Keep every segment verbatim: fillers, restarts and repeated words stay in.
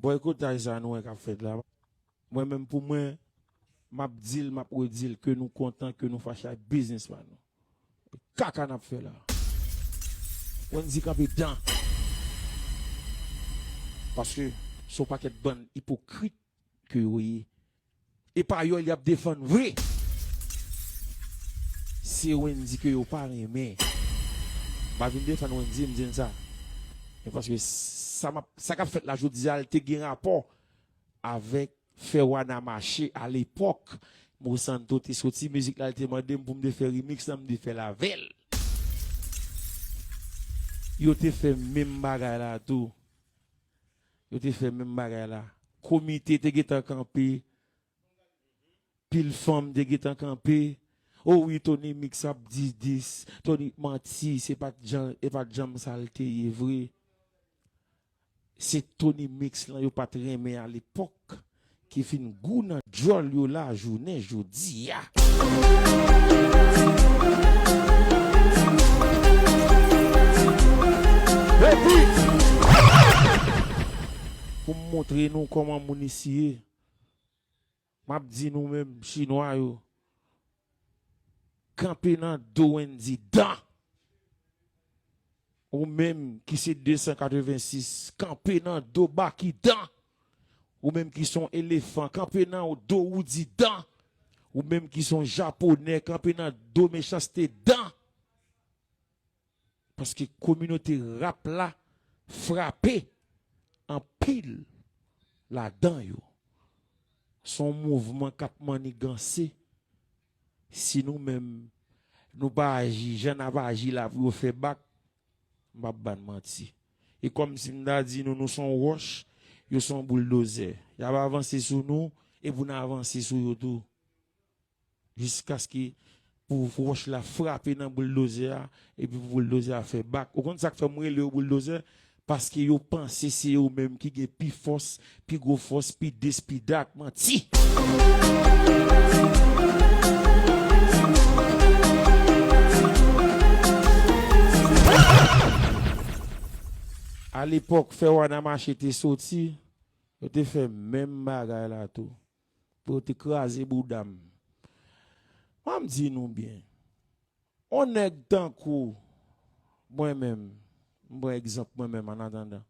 Bòykotaj sa nou wè k ap fèt la, mwen menm pou mwen, m ap di l, m ap redi l, ke nou kontan, ke nou fache ak biznis pa nou. Kaka n ap fè la. Wendy kanpe dan. Paske se yon pakèt bann ipokrit ke yo ye. E pa yo y ap defann vre. Se Wendy ke yo pa renmen. M pa vin defann Wendy, m di n sa. Men paske sa m ap, sa k ap fèt la jodi a, l te gen rapò avèk Fè Wana Mache alepòk. Mo Santo te soti, mizik la, l te mande m pou m te fè remix la, m te fè l avè l. Yo te fè menm bagay la tou. Yo te fè menm bagay la. Komite te gentan kanpe. Pil fanm te gentan kanpe. O wi, Tony Mix ap di dis. Tony manti, se pa t jan, e pa t janm sa l te ye vre. Se Tony Mix lan yo pa t renmen alepòk ki fin gou nan djòl yo la jounen jodi a. Epi, pou m montre nou kòman moun isi ye, m ap di nou menm, chinwa yo, kanpe nan do Wendy dan. Ou menm ki se de san katrevensis, kanpe nan do Baky dan. Ou menm ki se yon elefan, kanpe nan do Roody dan. Ou menm ki se yon japonè, kanpe nan do Mechanste dan. Paske kominote rap la frape anpil ladan yo. Se yon mouvman k ap maniganse. Si nou menm, nou pa aji jan n ap aji la pou yo fè bak, m p ap ba n manti. E kòmsi m ta di nou, nou se yon wòch, yo se yon bouldozè. Y ap avanse sou nou, e pou n avanse sou yo tou. Jiskaske pou wòch la frape nan bouldozè a, epi pou bouldozè a fè bak. Ou konn sa k fè m rele yo bouldozè? Paske yo panse se yo menm ki gen pi fòs, pi gwo fòs, pi dis, pi dat. Manti! Alepòk, Fè Wana Mache te soti, yo te fè menm bagay la tou. Pou yo te kraze bouda m. Mwen m di nou byen. On nèg tankou mwen menm, m pran egzanp mwen menm, an atandan.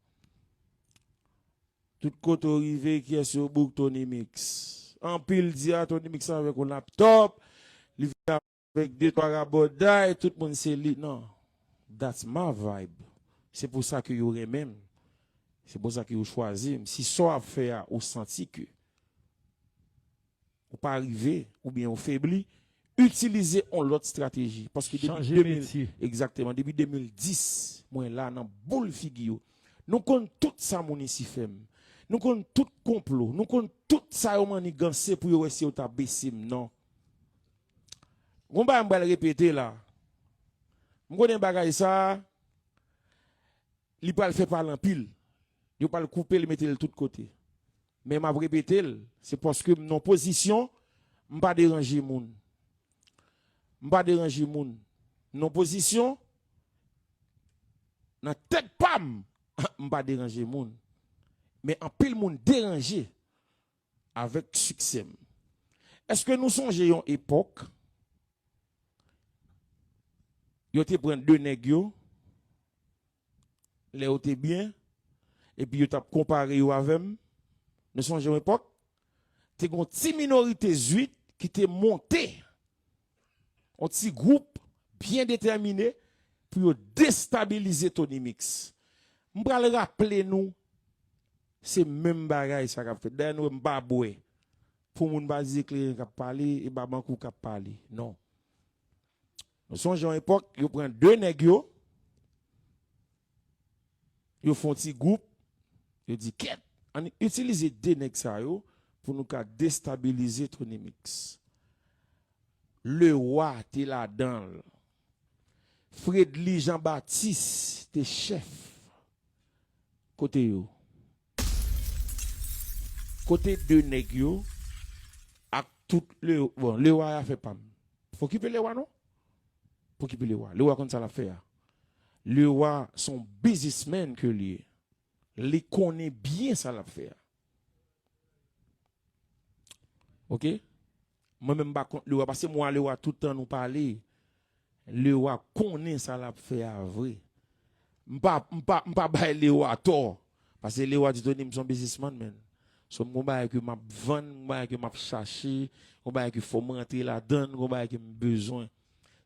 Tout kote w rive, kiyès yo bouk? Tony Mix. Anpil di a Tony Mix avèk yon laptòp, li vin avèk de twa rabòday, tout moun se li. Non. That's my vibe. Se pou sa ke yo renmen m. Se pou sa ke yo chwazi m. Si sa w ap fè a, ou santi ke ou pa rive, oubyen ou febli, itilize yon lòt estrateji. Paske depi Chanje de mil, metye. Egzakteman, depi de mil dis, mwen la nan boul figi yo. Nou konn tout sa moun isi fè m. Nou konn tout konplo. Nou konn tout sa yo maniganse pou yo wè si yo ta bese m, non. Gon bagay m pral repete la. M konnen bagay sa a, li pral fè pale anpil. Yo pral koupe l, mete l tout kote. Men m ap repete l, se paske m nan pozisyon, m pa deranje moun. M pa deranje moun. M nan pozisyon, nan tèt pa m, m pa deranje moun. Men anpil moun deranje avèk siksè m. Èske nou sonje yon epòk, yo te pran de nèg yo, lè yo te byen, epi yo t ap konpare yo avè m? Nou sonje yon epòk? Te gen yon ti minorite zwit ki te monte, yon ti gwoup byen detèmine pou yo destabilize Tony Mix. M pral raple nou, se menm bagay sa k ap fèt. Dayè, nou wè m pa bwè. Pou moun pa di se Kleren k ap pale, e pa Bankou k ap pale. Non. Nou sonje yon epòk, yo pran de nèg yo, yo fè yon ti gwoup, yo di, "Kèt, ann itilize de nèg sa yo pou nou ka destabilize Tony Mix." Lewa te ladan l. Fredly Jean Baptiste te chèf. Kote yo? Kote de nèg yo ak tout le, bon, Lewa a fè pa m. Fò okipe Lewa non. Fò okipe Lewa. Lewa konn sa l ap fè a. Lewa se yon biznismenn ke li ye. Li konnen byen sa l ap fè a. Ok? Mwen menm m pa kont Lewa, paske mwen a Lewa tout tan nou pale. Lewa konnen sa l ap fè a vre. M pa, m pa, m pa bay Lewa tò. Paske Lewa di Tony m se yon biznismann, menn. So, m gon bagay ke m ap vann, m gon bagay ke m ap chache, m gon bagay ke fò m rantre ladan, m gon bagay ke m bezwen.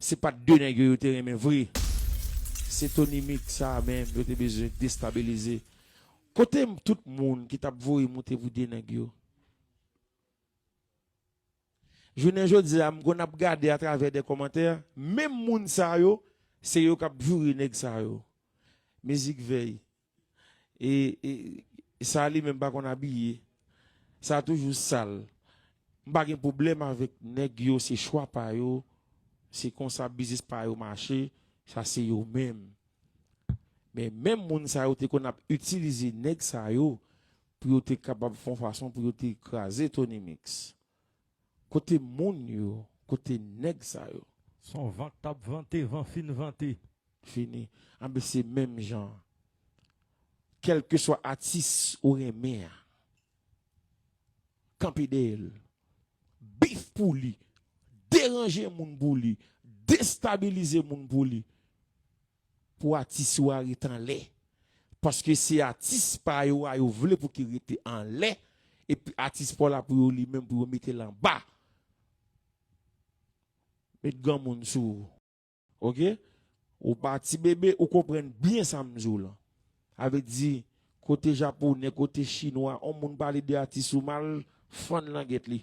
Se pa t de nèg yo yo te renmen vre. Se Tony Mix sa menm yo te bezwen destabilize. Kote m tout moun ki t ap voye moute pou de nèg yo? Jounen jodi a, m konn ap gade atravè de kòmantè, menm moun sa yo, se yo k ap joure nèg sa yo. Mizik vèy. E, e, e sa li menm pa konn abiye. Sa toujou sal. M pa gen pwoblèm avèk nèg yo, se chwa pa yo, se konsa biznis pa yo mache, sa se yo menm. Men menm moun sa yo te konn ap itilize nèg sa yo pou yo te kapab fè yon fason pou yo te kraze Tony Mix. Kote moun yo? Kote nèg sa yo? Se yon van k t ap vante, van fin vante. Fini. Anben se menm jan. Kèlkeswa atis ou renmen an, kanpe dèyè l. Bif pou li. Deranje moun pou li. Destabilize moun pou li. Pou atis yo a rete anlè. Paske se atis pa yo a yo vle pou ki rete anlè. Epi atis pa w la pou yo li menm pou yo mete l anba. Met granmoun sou ou. Ok? Ou pa ti bebe, ou konprann byen sa m di w lan. Sa vle di, kote japonè, kote chinwa, yon moun pale de atis ou mal, fann langèt li.